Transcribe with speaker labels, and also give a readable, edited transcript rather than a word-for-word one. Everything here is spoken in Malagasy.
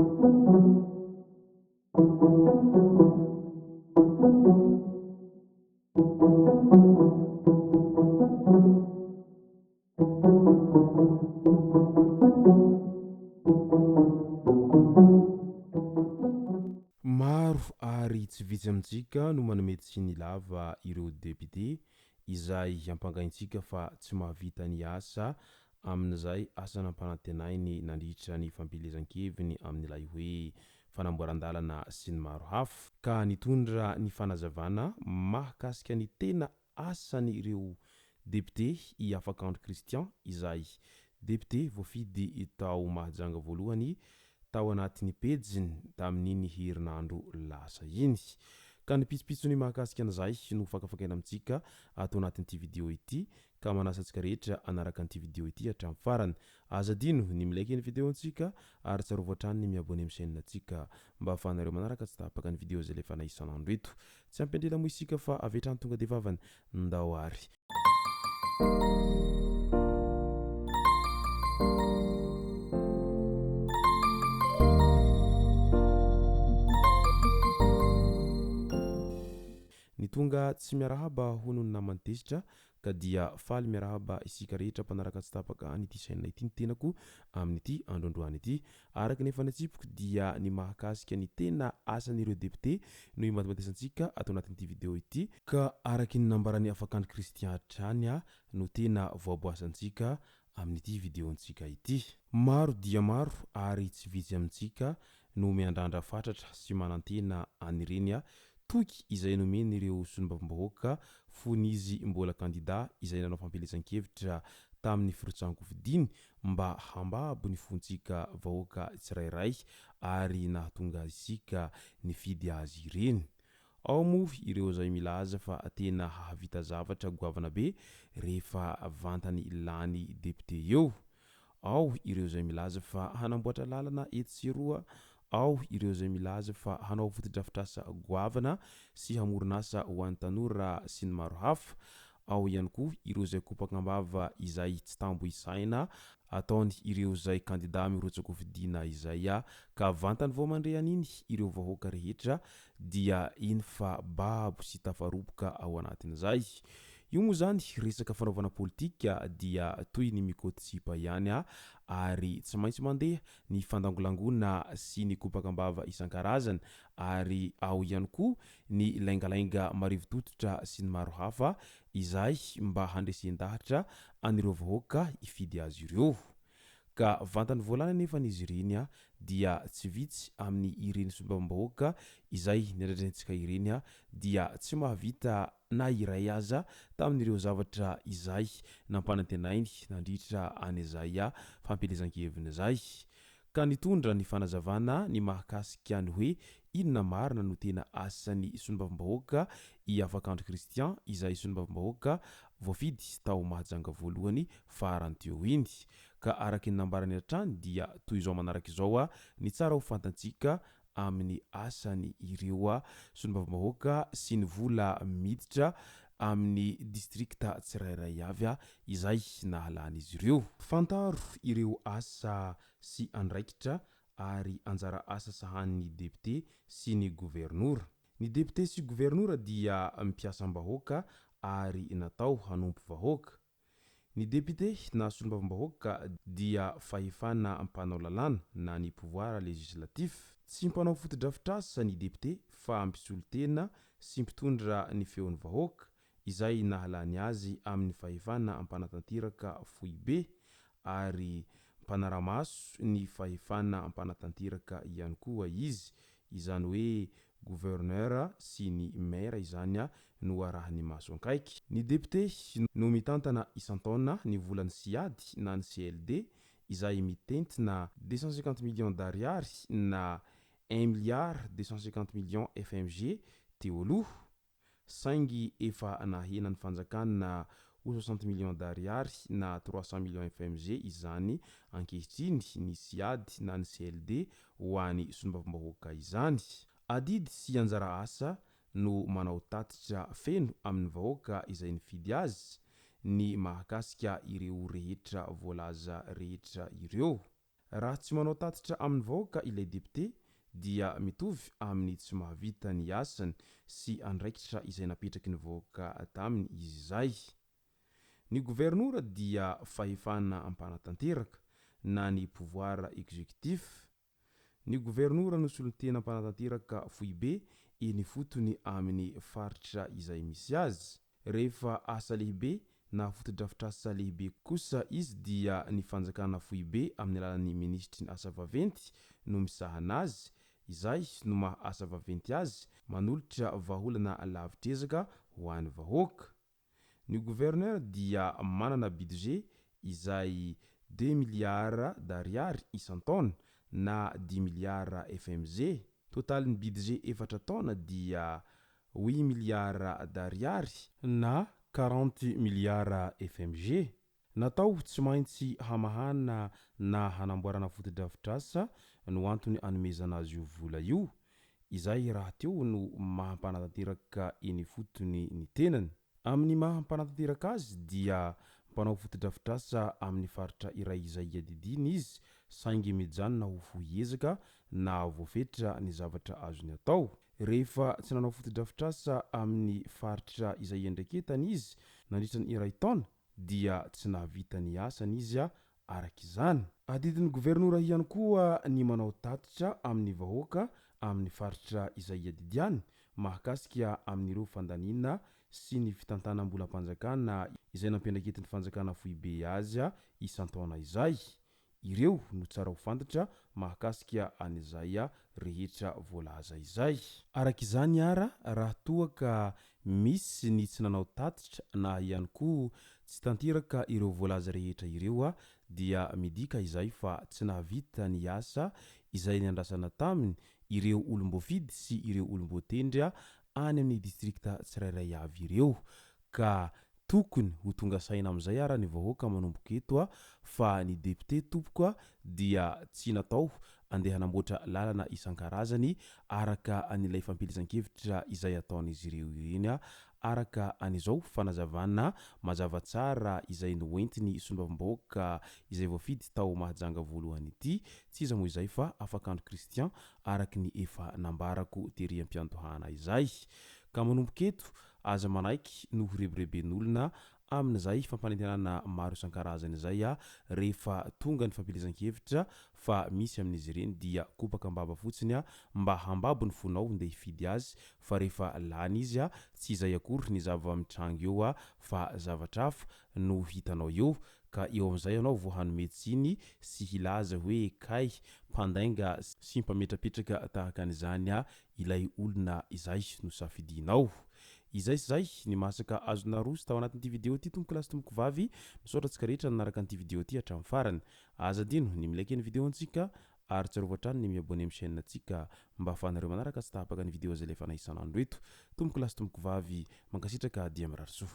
Speaker 1: Maro ary tsy vitsy amintsika no manome tsiny lava ireo député izay ampangaintsika fa tsy mahavita ny asa amin'izay asa nampanantenainy nandritra ny fampielezan-keviny amin'ilay hoe fanamboaran-dalana sy ny maro hafa, ka nitondra ny fanazavana mahakasika ny tena asan'ireo depiote i Afakandro Christian izay depiote voafidy tao Mahajanga voalohany tao anatin'ny pejiny tamin'iny herinandro lasa iny. Ka ny pitsopitsony mahakasika an'izay no fakafakaina amintsika ato anatin'ity video ity ka manasa antsika rehetra hanaraka an'ity video ity hatramin'ny farany. Aza adino ny mi-like ny video antsika ary tsarovy hatrany ny mi-abonner amin'ny chaîne antsika mba ahafahanareo manaraka tsy tapaka ny video izay alefanay isan'andro eto. Tsy ampy andrela moa isika fa avy hatrany tonga dia vavany. Ndao ary. Ny tonga tsy miarahaba hono ny naman'i Tezitra ka dia faly miarahaba isika rehetra mpanaraka tsy tapaka an'ity chaîne ity ny tenako amin'ity andro androany ity. Araka ny efa natsipiko dia ny mahakasika ny tena asan'ireo député no imatimatesantsika ato anatin'ity vidéo ity, ka araky ny nambaran'i Afakandry Christian hatrany no tena voaboasantsika amin'ity vidéo-ntsika ity. Maro dia maro ary tsy vitsy amintsika no miandrandra fatratra sy manantena an'ireny toky izay nomen'ireo solombavambahoaka fony izy mbola kandida izay nanao fampielezan-kevitra tamin'ny firotsahan-kofidiny mba hambabo ny fontsika vahoaka tsirairay ary nahatonga isika nifidy azy ireny. Ao moa ireo izay milaza fa tena hahavita zavatra goavana be rehefa vantany lany député eo. Ao ireo izay milaza fa hanamboatra lalana etsy sy eroa, ao ireo izay milaza fa hanao fotodrafitrasa goavana sy hamorona asa ho an'ny tanora sy ny maro hafa. Ao ihany koa ireo izay kopaka am-bava izay tsy tambo isaina ataony ireo izay kandida mirotsa-kofidina izay ka vantany vao mandre an'iny ireo vahoaka rehetra dia iny fa babo sy tafaroboka ao anatin'izay. Io moa izany resaka fanaovana politika dia toy ny mikoty sipa ihany ary tsy maintsy mandeha ny fandangolangoana sy ny kopaka am-bava isan-karazany ary ao ihany koa ny laingalainga marivo tototra sy ny maro hafa izay mba handresen-dahatra an'ireo vahoaka hifidy azy ireo. Ka vantany voalany anefa izy ireny dia tsy vitsy amin'ny ireny solombavambahoaka izay niandrandrentsika ireny dia tsy mahavita na iray aza tamin'ireo zavatra izay nampanantenainy nandritra an'izay fampielezan-keviny izay. Ka nitondra ny fanazavana ny mahakasika ny hoe inona marina no tena asan'ny solombavambahoaka i Afakandro Christian izay solombavambahoaka voafidy tao Mahajanga voalohany farany teo iny. Ka araka ny nambarany hatrany dia toy izao manaraka izao ny tsara ho fantantsika amin'ny asany ireo solombavambahoaka sy ny vola miditra amin'ny distrikta tsirairay avy izay nahalan'izy ireo. Fantaro ireo asa sy andraikitra ary anjara asa sahanin'ny depiote sy ny governora. Ny depiote sy governora dia mpiasam-bahoaka ary natao hanompo vahoaka. Ny depiote na solombavambahoaka dia fahefana mpanao lalàna na ny pouvoir législatif. Tsy mpanao fotodrafitrasa ny depiote fa mpisolo tena sy mpitondra ny feon'ny vahoaka izay nahalany azy amin'ny fahefana mpanatanteraka foibe ary mpanaramaso ny fahefana mpanatanteraka ihany koa izy, izany hoe Gouverneur sy ny Maire izany no arahiny maso ankaiky. Ny Député no mitantana isan-taona ny volan'ny Ciad na ny CLD izay mitentina 250 millions d'ariary na un milliard 250 millions fmg teo aloha. Saingy efa nahena ny fanjakana ho 60 millions d'ariary na 300 millions fmg izany ankehitriny ny Ciad na ny CLD ho an'ny solombavambahoaka izany. Adidy sy anjara asa no manao tatitra feno amin'ny vahoaka izay nifidy azy ny mahakasika ireo rehetra voalaza rehetra ireo. Raha tsy manao tatitra amin'ny vahoaka ilay depiote dia mitovy amin'ny tsy mahavita ny asany sy andraikitra izay napetraky ny vahoaka taminy izy izay. Ny governora dia fahefana mpanatanteraka na ny pouvoir exécutif. Ny governora no solontena mpanatanteraka foibe eny ifotony amin'ny faritra izay misy azy. Rehefa asa lehibe na fotodrafitrasa lehibe kosa izy dia ny fanjakana foibe amin'ny alalan'ny minisitry ny asa vaventy no misahana azy, izay no maha asa vaventy azy, manolotra vahaolana lavitr'ezaka ho an'ny vahoaka. Ny gouverneur dia manana budget izay deux milliards d'ariary isan-taona na dix milliards fmg. Totalin'ny budget efatra taona dia huit milliards d'ariary na quarante milliards fmg. Natao tsy maintsy hamahana na hanamboarana fotodrafitrasa no antony anomezana azy io vola io, izay rahateo no maha mpanatanteraka eny ifotony ny tenany. Amin'ny maha mpanatanteraka azy dia mpanao fotodrafitrasa amin'ny faritra iray izay iadidiany izy saingy mijanona ho fohy ezaka na voafetra ny zavatra azony atao. Rehefa tsy nanao fotodrafitrasa amin'ny faritra izay iandraiketany izy nandritra ny iray taona dia tsy nahavita ny asany izy araka izany. Adidin'ny governora ihany koa ny manao tatitra amin'ny vahoaka amin'ny faritra izay iadidiany mahakasika amin'ireo fandaniana sy ny fitantanam-bolam-panjakana izay nampiandraiketin'ny fanjakana foibe azy isan-taona izay. Ireo no tsara ho fantatra mahakasika an'izay rehetra voalaza izay. Araka izany ara, raha toa ka misy ny tsy nanao tatitra na ihany koa tsy tanteraka ireo voalaza rehetra ireo dia midika izay fa tsy nahavita ny asa izay niandrasana taminy ireo olom-boafidy sy ireo olom-boatendry any amin'ny distrikta tsirairay avy ireo ka tokony ho tonga saina amin'izay ara ny vahoaka manomboka eto fa ny député tompoko dia tsy natao andeha hanamboatra lalana isan-karazany araka an'ilay fampielezan-kevitra izay ataon'izy ireo ireny araka an'izao fanazavana mazava tsara izay noentiny solombavambahoaka izay voafidy tao Mahajanga voalohany ity, tsy iza moa izay fa Afakandro Christian araka ny efa nambarako tery am-piandohana izay. Ka manomboka eto, aza manaiky no ho rebireben'olona amin'izay fampanantenana maro isan-karazany izay rehefa tonga ny fampielezan-kevitra fa misy amin'izy ireny dia kopaka am-bava fotsiny mba hambabo ny fonao ndeha hifidy azy fa rehefa lany izy tsy izay akory ny zava-mitranga eo fa zavatra hafa no hitanao eo ka eo amin'izay ianao vao hanome tsiny sy hilaza hoe kay mpandainga sy mpametrapetraka tahaka an'izany ilay olona izay nosafidianao. Izay sy izay ny masaka azo naroso tao anatin'ity video ity tompoko lahy sy tompoko vavy, misaotra antsika rehetra nanaraka an'ity video ity hatramin'ny farany. Aza adino ny mi-like ny video antsika ary tsarovy hatrany ny mi-abonner amin'ny chaîne antsika mba ahafahanareo manaraka tsy tapaka ny video izay alefanay isan'andro eto. Tompoko lahy sy tompoko vavy, mankasitraka dia mirary soa.